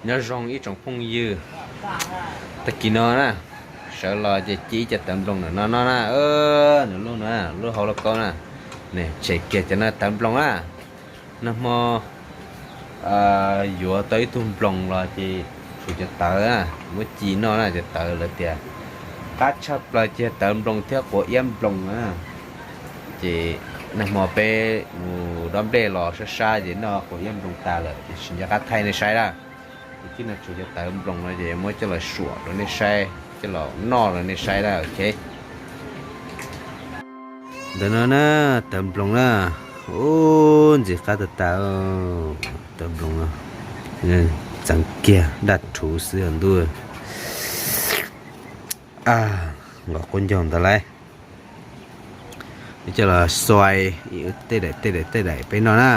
Nyob zoo ib tsoom phooj ywg, tag kis no na, sawv los ces ci ib co tawv nploos ntawm no no na, nws lub no, lub hauv lauj kaub na, nws tshem kiag cov no tawv nploos na. Nag hmo yuav tau ib tug nploos los ces tshuav cov tawv na, muab ci noj na, cov tawv lawv tias qab tshaj plaws ces tawv nploos thiab quav iab nploos na. Ces nag hmo peb mus dob nplej los sab sab ces noj quav iab nploos tas lawm ces tsis nco qab thaij nej saib na. Ces tib no tshuav cov tawv nploos no ces muab coj los suam rau nej saib, coj los noj rau nej saib na, ok. Ntawm no na, tawv nploos na, ub, ntxim qab tag tas, tawv nploos no, txeev kiag daj rhuv xwb os ntuj. Nqos quav ncaug ntawd lauj. Coj los xuas tej daim tej daim tej daim peb noj na.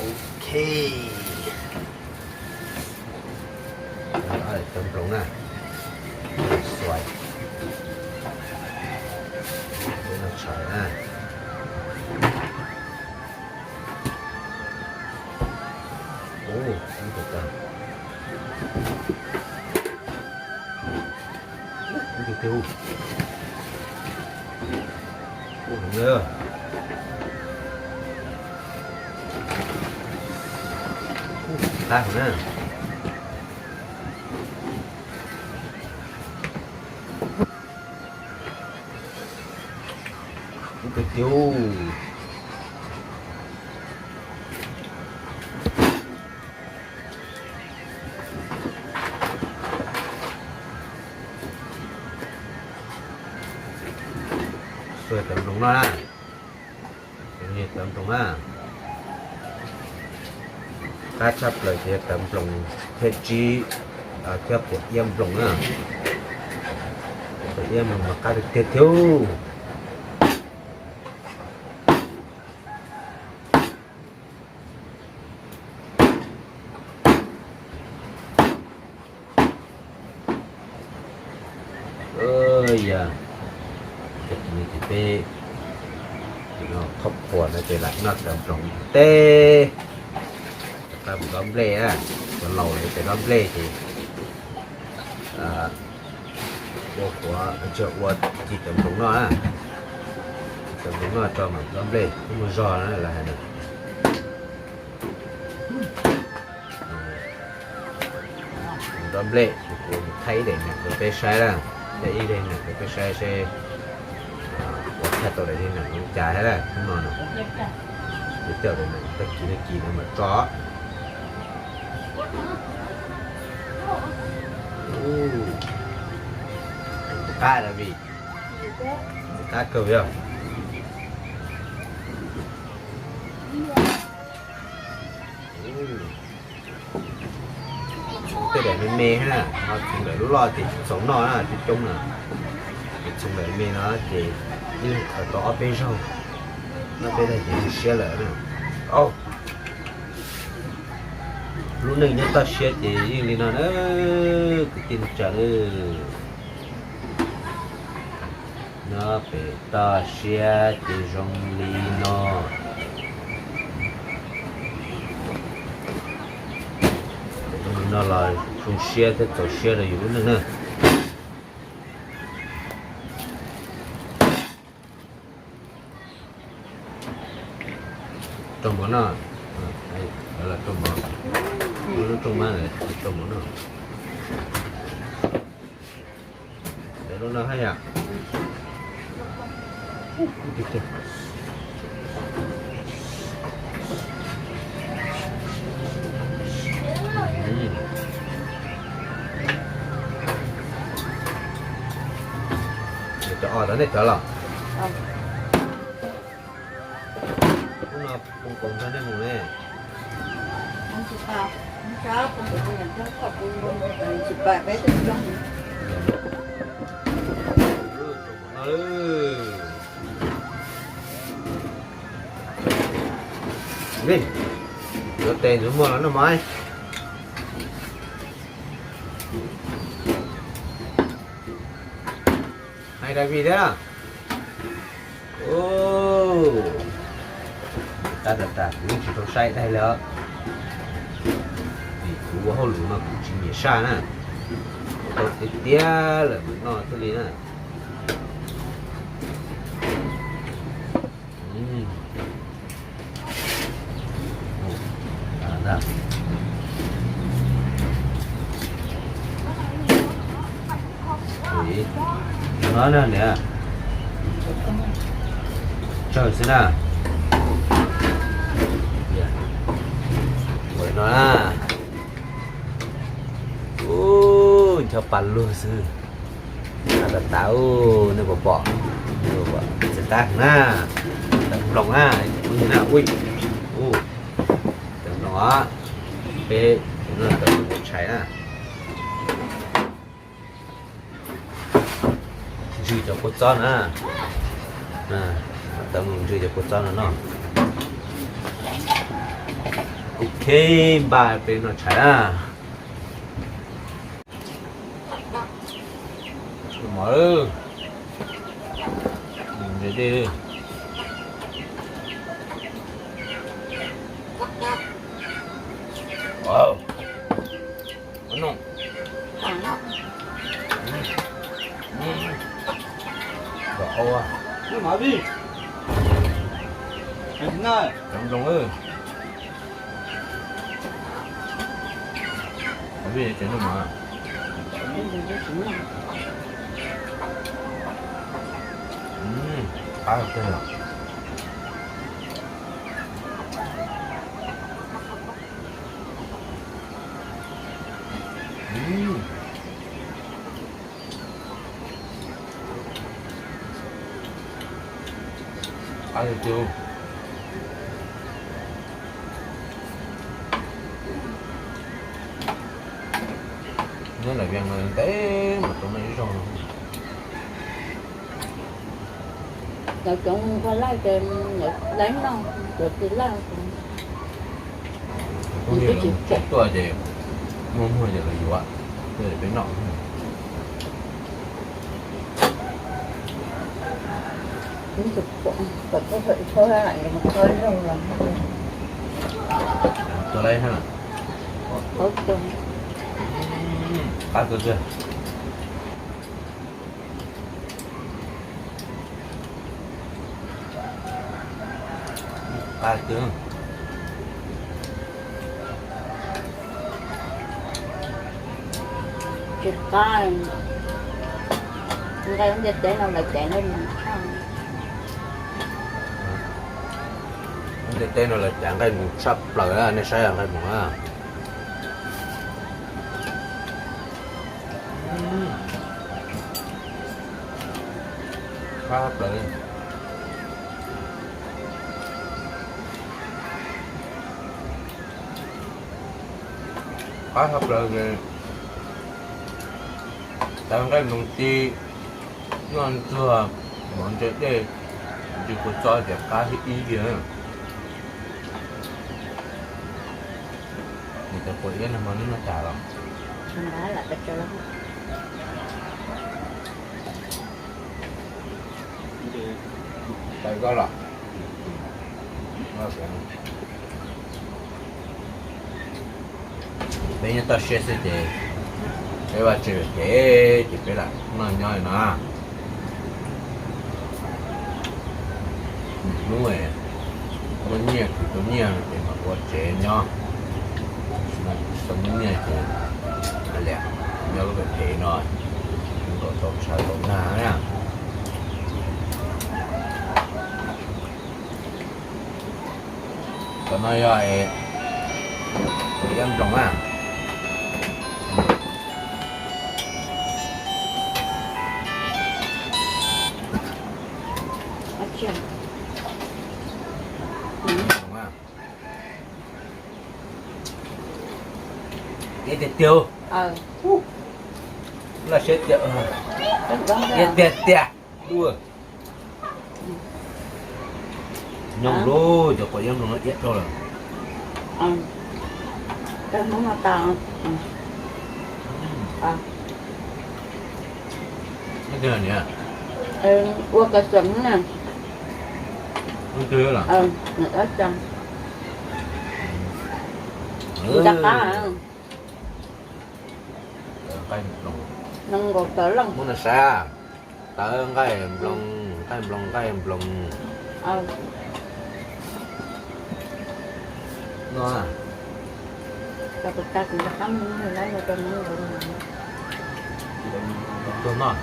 Ok. Tawv nploos na. Xuas. Peb noj tshais na. Ub, ub, tus tawv. Ub, tus tawv. Ub, heev na. Ub, qab heev na. Ub, tus tawv. Xuas tawv nploos no na. Tawv nploos na. Qab tshaj plaws ces tawv nploos thiab tsib, thiab quav iab nploos na. Quav iab nploos mas qab tiag tiag thiab. Yog, ces peb no thauj qhuas no ces lam noj tawv nploos teb. Rov qab mus dob nplej, cov laus lawv tias dob nplej ces ua qhuav, ua ci tawv nploos noj na. Tawv nploos noj tso mam dob nplej, mus zog na lawv hais na. Dob nplej, kuv mus thaij ib daim neem rau peb saib na, thaij ib daim neem rau peb saib seb ua thaij tau daim neem zoo cas thiab na, hnub no na. Peb coj daim neem tag kis tag kis no mam tso. Ntxim qab, David. Ntxim qab kawg yog. Txhoov tej daim me me thiab na, ho txhoov daim loj loj ces tsis txaus noj na, coob coob na. Ces txhoov daim me no ces ib leeg khaws tau ob peb zaug, noj peb zaug ces zoo siab lawm na. Lub neej nyob toj siab ces yeej li no na, kwv tij neej tsa. Nyob pem toj siab ces zoo li no. Zoo li no los zoo siab thiab txaus siab rau yus lub neej na. Rau mov noj, rau mov, lub rooj mab rau mov noj. Lub no haj yam. Cov os tod nej cov los? Hnub no poob koom nrog nej mus ne. Yuav tes ntxuav muag los noj mov. Hais David thiab. Tab tas tas kuv yeej tsis tau saib dab tsi li os, vim kuv ua hauj lwm mas kuv tsis nyiam saj na, tau tiav tiav lawm mam noj thiaj li na. No niam, tsawg xwb na. Ua no na, ncho pa lug xwb. Tab tas tas nej puas pom, txiv qab na, tawm nploos na, ua na, ui, tawm nploos os, peb no tawm nploos tshais na. Ntswj cov kua txob na, tawm nploos ntswj cov kua txob no no. Ok, npaj peb noj tshais na. Mov, dej, ua no. Cov nploos, vij tsev noj mov. Qab tiag. Qab tiag tiag. Nyob ntawm Vias no ntev mas tau noj ib zaug no. Lawv cov nqua laj ces lawv leeb no, cov tsis laj, twb tsis tuaj ces muaj muag ces lawv yuav, peb noj. Tua lawm, qab kawg. Qab kawg. Tsis qab, nqaij ntiaj teb no lawv caiv nqaij muag tshaj. Ntiaj teb no lawv caiv nqaij muag tshaj plaws, nej saib nqaij muag na. Qab plaws. Qab tshaj plaws, tau nqaij moos tib, noj ntxuag mov ntse dej, ntsis kua txob ces qab thib ib tiag. Nws cov quav iab no mas neb noj tas los? Peb nyob toj siab xwb ces peb vaj tse phem ces peb lam noj nyob li no. Hnub muaj nyiaj khwv tau nyiaj ces mam ua tsev nyob, tsis muaj nyiaj ces liam nyob lub pem phem no, nkaum tau tshav tau nag na. Cov no yog iab nploos na. Tiag tiag tiag. Laj siab tiag. Tiag tiag tiag. Nyob lub cov quav iab nploos no iab dhau lawm. Ua kas xees na. Ua twg los? Nqaij nploos. Nqaij nploos. Muab no saib. Tawv nqaij nploos, nqaij nploos, nqaij nploos. No. Tuaj noj.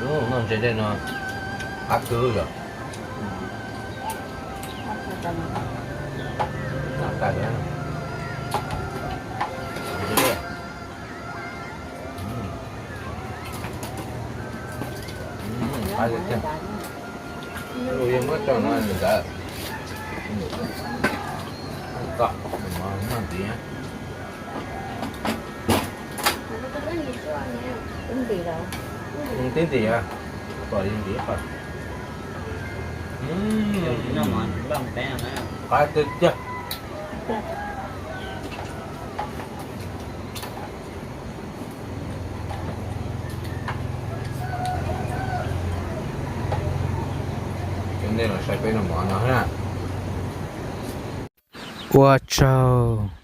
Noj ntses dej no qab kawg yom. Noj tas. Qab tiag tiag. Lus yeej muab tso no ntawd. Kom noj ntxiv. Tib ntim, pom yeej ntim qhov. Qab tiag tiag. Cov nej los saib peb noj mov no na. Ua tsaug.